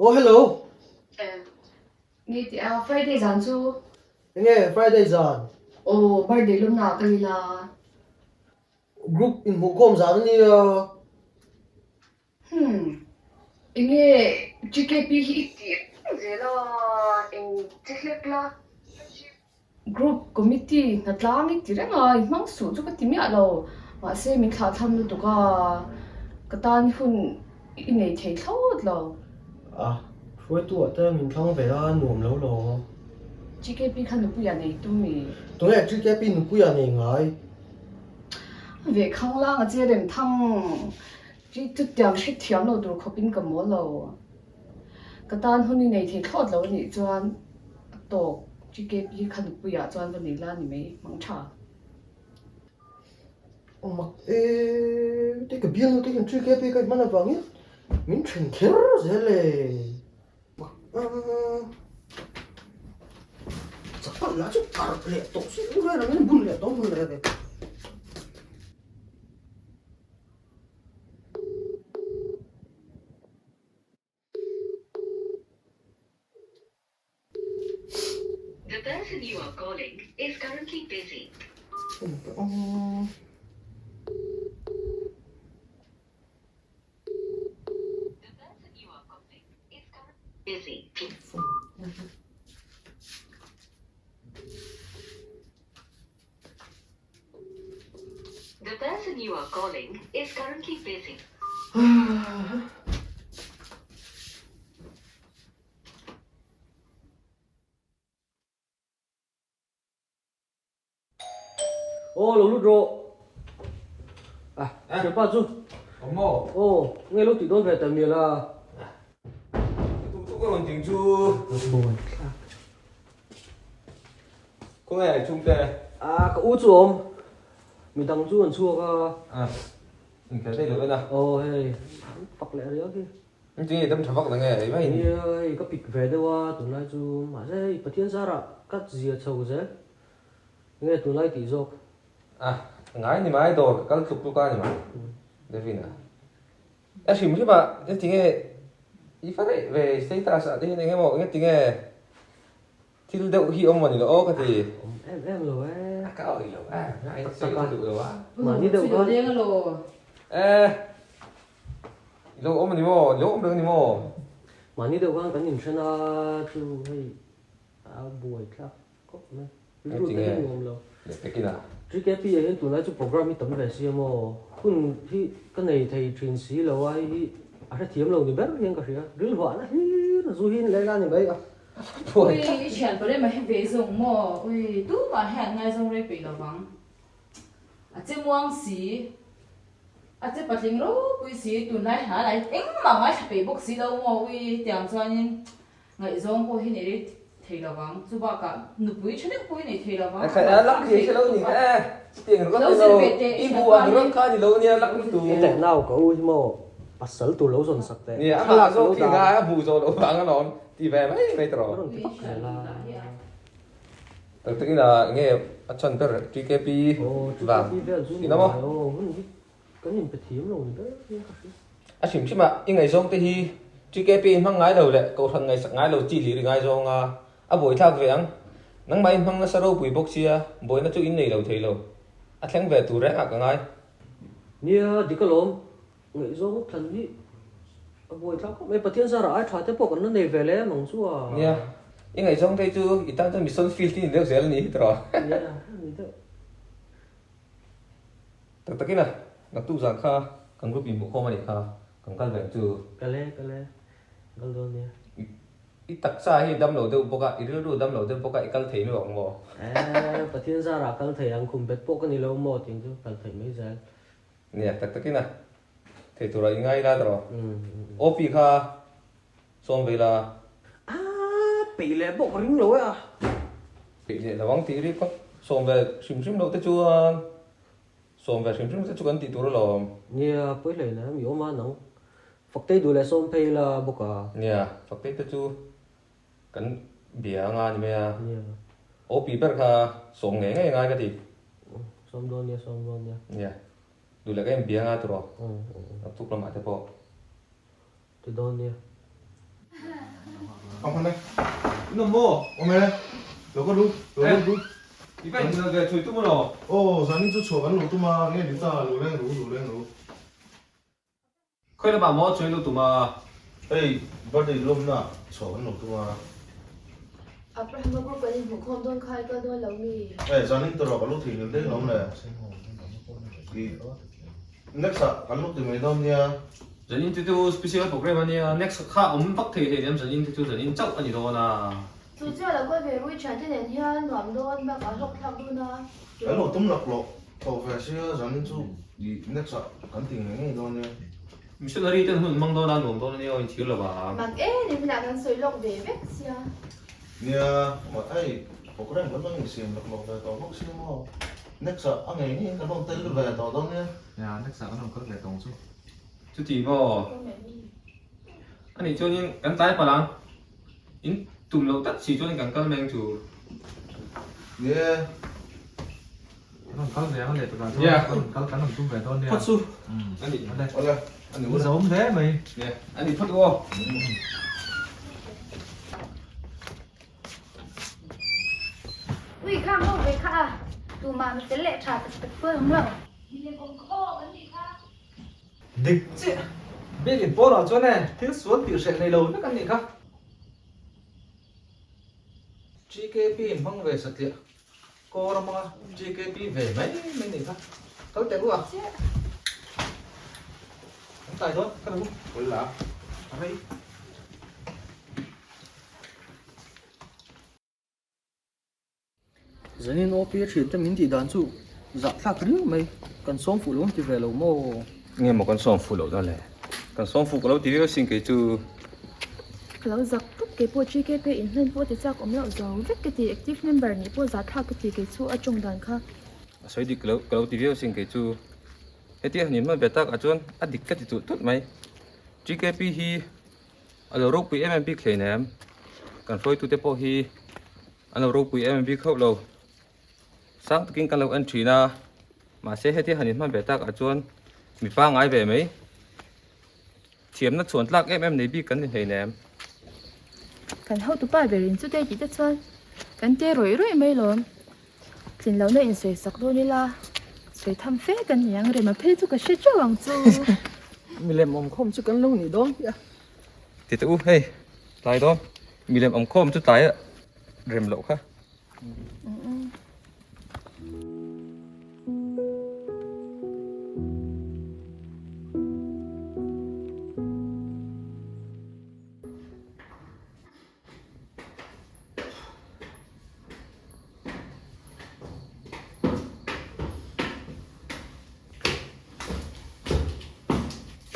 Oh hello. Nge tih a Friday zan chu. Enge Friday zan? Aw birthday lawmna ah kal ila. Group inhmuhkhawm zan a nia. Hmm. Enge GKP hi i tih reng zel a, eng che hlek la. Group committee hnatlang i ti reng a, i hmang suh chu ka ti miah lo. Mahse min thlah tham lutuk a, ka tan hun i nei thei thlawt lo. A, hruaitu ah te min thlang ve a, nuam lo lo. GKP kha nupuia nei tum i. Tunge GKP nupuia nei ngai? Ve khang lang a che rem thang. Chi chutiang hre thiam lo tur khawpin ka mawl lo. Ka tan hun i nei thei thlawt lo anih chuan a tawk GKP kha nupuiah chuan va nei la ni mai hmang tha. Aw mak e, te ka bialnu te hian GKP ka inhman avangin min then kher zel e. Mak a, chapal lah chu karh leh tawh si vel angin bun leh tawh bun leh ve. The person you are calling is currently busy. The person you are calling is currently busy. The person you are calling is currently busy. Aw lo lut rawh. Ah, thianpa chu. Awm maw? Aw, nge lo tih dawn ve ta mial a. Tuk tuk a rawn ding chu. Bawi thlak. Khawnge ai chhungte? Ah, ka u chu a awm. Midang chu an chhuak a. Ah, inkhelh daih loh en a. Aw hei, an fak leh riau hi. Engtin nge dam tha vak la nge ei mai? Nia, hei ka pik ve deuh a tunlai chu mahse hei Pathian zarah ka zia chho zel. Nge tunlai tih zawk? Ah, ngai ni mai dawr ka kal tluk tluk a ni mai. Devin a. A hrim hrim a, engtin nge i fa daih ve status ah te hian eng emaw engtin nge Thil deuh hi awm a ni lo aw ka ti. Awm em em lo e. A ka awih lo e. A sawi ka duh lo a. Mahni deuh khan. E. I lo awm a ni maw? I lo awm reng a ni maw? Mahni deuh khan kan inthen a chu hei a buai thlak khawp mai. Rilru te hi nuam lo. Leh pekin a. GKP ah hian tunlai chu program hi tam ve sia maw? Hun hi ka nei thei thin si lo a, hei hi a hrethiam lo ni ber hian ka hria. Rilruahna hlir zu hi in leng a ni mai a. Ui, i thian pawh rem a he ve zawng maw? Ui, tumah hian ngaizawng rei peih lo vang. A che muang si, a che patling ropui si, tunlai hna lai engmah ngaithla peih bawk si lo maw? Ui, tiang chuanin ngaihzawng pawh hi nei rei thei lo vang. Chu bakah nupui tha deuh pawh hi nei thei lo vang. Lo zir ve teh, i thianpa hi. Teh nau ka u hi maw pasal tur lo zawn sak teh. Nia, amah zawk khi ngai a hmuh zawh loh vang alawm. Ti ve mai mai tawh rawh. Rawn ti vak zel a. Tak takin a nge a chhan ber TKP vang. TKP vel chu ni mai aw hun hi kan inpe thiam lo ni ber hian ka hria. A hrim hrim a i ngaihzawng te hi TKP in hmang ngai lo leh kohhran ngaihsak ngai lo chi hlir i ngaizawng a, a buaithlak ve ang. Nangmah in hmang nasa ropui bawk sia buaina chu in nei lo thei lo. A thleng ve tur reng ah ka ngai. Nia dik alawm. Ngaihzawng thlan hi a buai thlak khawp mai. Pathian zarah ai tha te pawh kan la nei ve le mang chu a. Nia, i ngaihzawng te chu i tan chuan mission field hi ni deuh zel a ni hi tawh. Nia, a ni deuh. Tak takin a, naktuk zan kha kan group inhmuh khawm a nih kha, kan kal ve ang chu. Kal e, kal e, kal dawn nia. I taksa hi dam lo deuh bawk a, i rilru dam lo deuh bawk a, i kal thei mai ang maw? E, Pathian zarah kal thei ang, khum bet pawh ka ni lo maw tih chu kal theih mai zel. Nia, tak takin a thei tura i ngai la tawh. OP kha sawm ve la. A peih leh bawk ring lo e a. Peih leh lo ang tih ri kawt sawm ve hrim hrim loh te chuan sawm ve hrim hrim te chu kan tih tur alawm. Nia, pawi hlei la mi awm a nang. Faktei duh leh sawm phei la bawk a. Nia, Faktei te chu kan bia anga ni mai a. Nia. OP ber kha sawm ngei ngei ngai ka ti. Sawm dawn nia, sawm dawn nia. Nia. Duh leh ka en bia anga tiraw? A tuk lamah te pawh. Ti dawn nia. Awm hman e. In awm maw? Awm e. Lo ka lu, lo lut ru. I va inhmu ve thui tum emaw? Aw, zanin chu chhuah kan lo tum a, nge ni ta, lo leng ru, lo leng ru. Khawi lamah maw chhuah i lo tum a? Hei, birthday lawmna chhuah kan lo tum a. Abraham-a group kan inhmuh khawm dawn kha i kal dawn lo mi? Hei, zanin tawrh ka lo theihnghilh daih lawm le. Next ah kan lo ti mai dawn nia. Zanin te chu special program a nia, next kha awm vak thei hlei nem zanin te chu zanin chauh a ni dawn a. Chu chiah lo kawi ve rui thian te nen hian nuam dawn bak ah hlawk thlak dawn a. Kan lo tum lak loh tawh ve sia zanin chu i next ah kan ti ngei ngei dawn nia. Missionary ten hun hmang dawn a nuam dawn a nia aw inchhir lo vang. Mak e ni hmunah kan sawi lawk ve vek sia. Nia hei program kan lo insiam lak loh ve tawh bawk sia maw. Next ah a ngei ngei kan rawn tel ve tawh dawn nia. Nia, next ah kan rawn kal ve tawng chu. Chuti maw? A nih chuanin kan tlai palh ang. In tum loh tak si chuanin kan kal mai ang chu. Nia. Kan rawn kal ve ang a leh takah chuan kan rawn kal kan rawn tum ve dawn nia. Phawt chu. A nih. Awle. A ni ule. Zawm hle mai. Nia, a nih phawt u aw. Ui khang ho ve kha a, tumah mi fel leh tha tak tak pawh an awm lo. Milem awm khawm an nih kha. Dik chiah, biakin pawnah chuan e thil sual tih hreh nei lo vek an nih kha. GKP in hmang ve satliah kawr a hmang a, GKP ve mai mai nih kha. Kal teh u a. An tlai dawn, ka lo. Kul la. A rei. Zanin OP a thian te min tih dan chu zah thlak riau mai, kan sawm fuh lo an ti ve lo maw? Nge maw kan sawm fuh loh dan le? Kan sawm fuh ka lo ti viau asin kei chu. Ka lo zak tuk kei pawh GKP in hman pawh ti chak awm loh zo vek ka ti, active member nih pawh zah thlak ka ti kei chu a tawng dan kha. A sawi dik loh ka lo ti viau asin kei chu. Hetia han inhman ve tak ah chuan a dik ka ti tulh tulh mai. GKP hi A lo ropui em em bik hleinem, kan hruaitute pawh hi an lo ropui em em bik hauh lo. Sang takin kan lo en thin a, mahse heti han inhman ve takah chuan mi pangngai ve mai. Thiamna chhuan tlak em em nei bik kan ni hleinem. Kan hotupa berin chute tih te chuan kan te rawih rawih mai lawm. Tlin lohna insawi sak dawn ila, sawi tham fe kan ni ang, rema phei chu ka hre teuh ang chu. Milem awmkhawm chu kan lo nih dawn hi a. Ti teh u, hei tlai dawn, milem awmkhawm chu tlai a rem loh kha.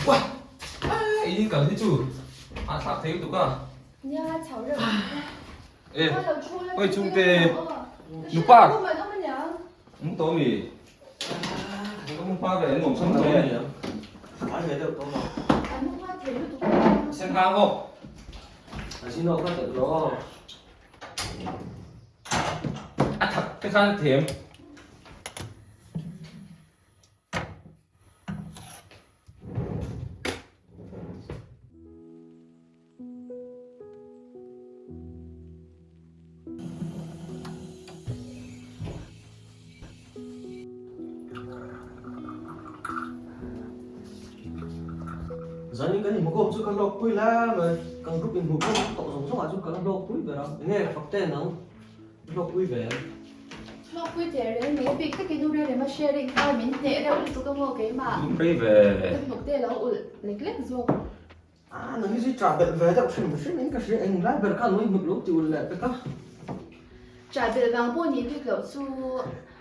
Uah! In kal hi chu a thlak thei lutuk a. Nia chho reuh. E, oi chhungte nupa. Um to mi. Kan hma ve nuam chhung ta e. Ai ve deuh tawh ma. An hma thei lutuk. Sen hang aw. A zin aw ka telh lo. A thak te khan them. Zanin kan inhmukhawm chu ka hlawkpui la mai, kan group inhmukhawm tawh zawng zawng ah chuan ka la hlawkpui ber a, enge fakte nang i hlawkpui ve em? Hlawkpui teh reng mai bik takin u Rerema sharing kha min hneh reuh lutuk a maw keimah Hlawkpui ve. Ka hnuk te lo ulh lek lek zawk. A nang hi chu ṭah belh ve deuh hrim hrim in ka hria eng lai ber khan mawi hnuk lo ti ulh leh pek a. Ṭah belh vang pawh nih bik loh chu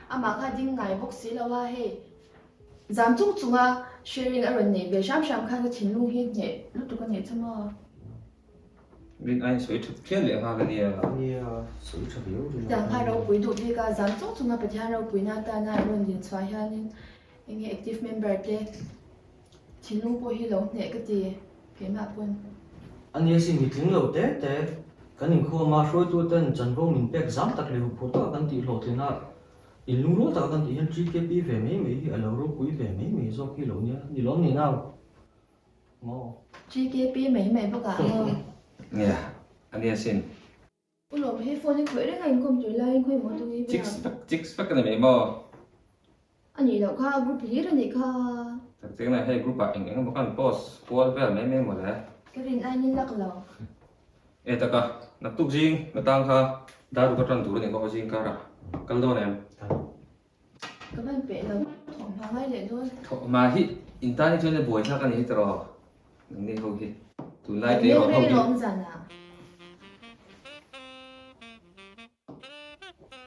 amah kha ding ngai bawk si lo a hei. Zam chung chunga sharing a rawn neih ve hram hram khan ka thinlung hi hneh lutuk a nih chu maw. Rin aiin sawi ṭhat phian leh nghal a nia. Nia, sawi ṭha viau rin aiin. Tiang kha ropui duh bik a, zam chung chunga Pathian ropuina atana an rawn din chhuah hianin enge active member te Thinlung pawh hi lo hneh ka ti keimah pawn. A nia sin mi tling lo te te kan inkhawm a, hruaitu ten chanvo min pek zam tak leh huphurh taka kan tih hlawhtlin a, inlung rual taka kan tih hian TKP ve mai mai hi a lo ropui ve mai mai zawk hi lo nia, ni lawm ni nau maw? TKP mai mai bawk ah maw? Nia. A nia sin. U lawm he phone hi khawih reng a inkhawm tur laiin khawi maw tung hi ber a. Chicks vek a ni mai maw? A nih loh kha group hlir a nih kha. Tak chiang na hei group ah eng eng emaw khan post kual vel mai mai maw le. Ka rin aiin in lak lo. E taka, naktuk zing na tang kha dar ruk atan tur a nih kha aw zing karah kal dawn em? Ka van peh lo, thawhhma ngai leh dawn. Thawhhma hi in tan hi chuan a buaithlak a ni hi tawh nangni ho hi tunlai tleirawl ho hi. Kan leng rei lawm zan ah.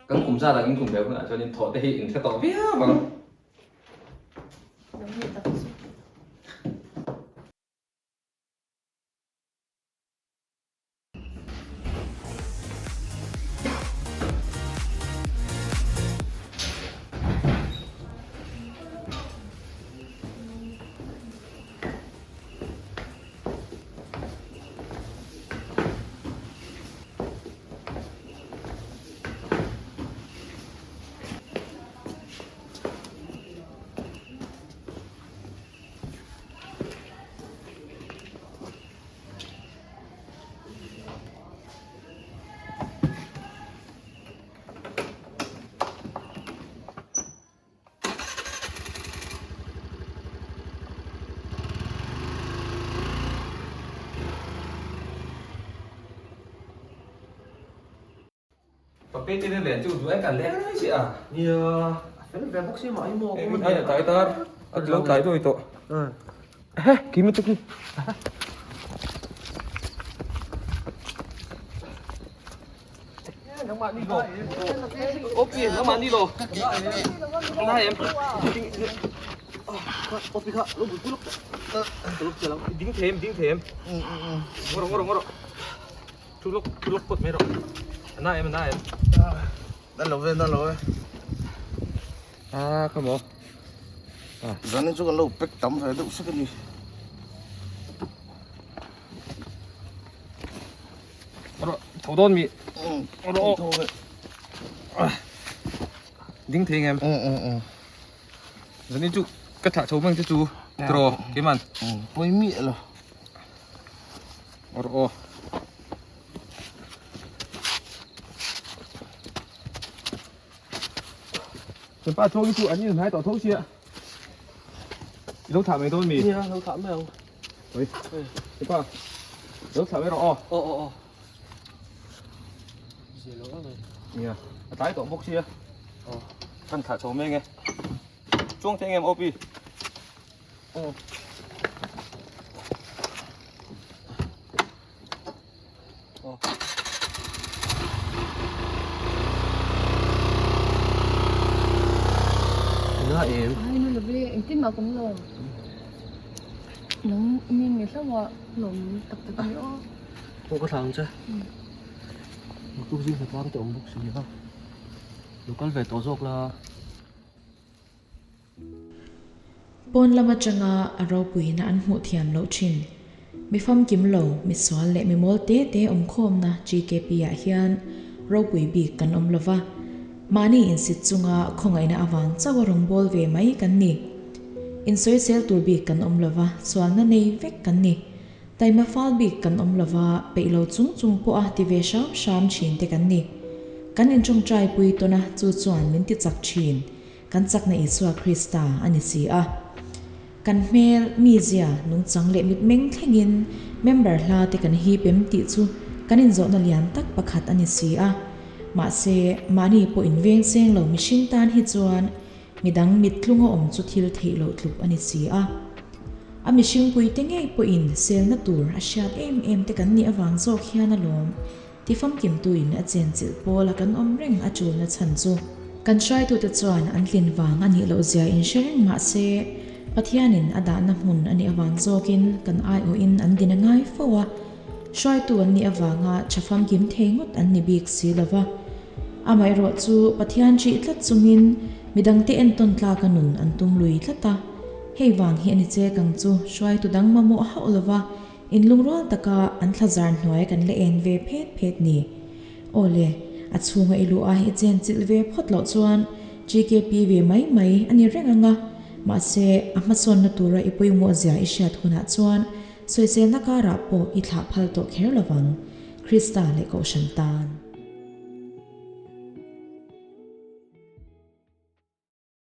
Kan kum zat ang in kum ve hunah chuan in thawh te hi in hre tawh viau ang. Lo nge tak chu. Pape te nen chu duai kan leng mai si a. Nia, a fel ve bawk si mah hi maw. Eng ai a tlai tar, a lo tlai dawi tawh. Ehe, kimi te khi. Nangmah ni lo. Opi, nangmah ni lo. Nai em. Opi kha, lo bul puluk. Tuluk che lo. Ding them, ding them. Ngoro, ngoro, ngoro. Thu lawk, thu lawk pawt mai rawh. A na em, a na em. Na lo ve, na lo ve. A, come on. Zanin chu kan lo pack tam ve deuh sek a ni. Rawh, tho dawn mi. Rawh. Tho ve. Ding thei ngem. Zanin chu ka thlah chho mang che chu. Tro, keman. Poi mi lo. Rawh aw. Pa tho hi chu an in hnai tawh tho sia. I lo thah mai dawn mi? Nia, lo thah mai ang. Oi. Pa. Lo thah mai rawh aw. Aw aw aw. Zia lo ang e. Nia, a tlai tawh bawk sia. Aw. Kan thlah chho mek e. Chuang thei ngem OP? Aw. Aw. Eng a em? Ai nu love, engtin mah ka awm lo. Nang mi nge hlauh a lawm tak tak a ni aw. Aw ka thlah ang che. Naktuk zing hnatlang te awm bawk si a. Lo kal ve tawh zawk la. Pawn lam atanga a ropuina an hmuh thiam loh thin. Mi famkim lo, mi sual leh mi mawl te te awmkhawmna GKP ah hian ropui bik kan awm lova, mahni insit chunga khawngaihna avang chauh a rawngbâwl ve mai kan ni. Insawisel tur bik kan awm lova, sualna nei vek kan ni. Taima fal bik kan awm lova, peih lo chung chung pawha ti ve hram hram thin te kan ni. Kan inṭawngṭai pui tawn a, chu chuan min ti chak thin. Kan chakna Isua Krista a ni si a. Kan hmel, mizia, nungchang leh mitmeng thlengin member hla te kan hip em tih chu kan inzawhna lian tak pakhat a ni si a. Mahse, mahni pawh inveng seng lo mihring tan hi chuan midang mittlunga awm chu thil theih loh tluk a ni si a. A mihringpui te ngei pawhin selna tur a hriat em em te kan nih avang zawk hian alawm Tifamkimtuin a chenchilh pawl a kan awm reng a chulna chhan chu. Kan hruaitute chuan an tlin vang a nih loh zia in hre reng mah se, Pathianin a dahna hmun a nih avang zawkin kan aiawhin an din a ngai fo a, hruaitu an nih avanga tha famkim thei ngawt an ni bik si lo va. Amaherawh chu Pathian ṭih tlat chungin midangte entawn tlaka nun an tum lui tlat a, hei vang hi a ni chek ang chu hruaitu dang mamawh hauh lo va, Inlungrual taka an thlazar hnuai kan la en ve phet phet ni. Aw le, a chhunga i luh a i chen chilh ve phawt loh chuan GKP ve mai mai a ni reng ang a, mahse a hmasawnna tura i pawimawh zia i hriat hunah chuan sawiselna karah pawh i thlah phal tawh kher lovang. Krista leh Kohhran tan.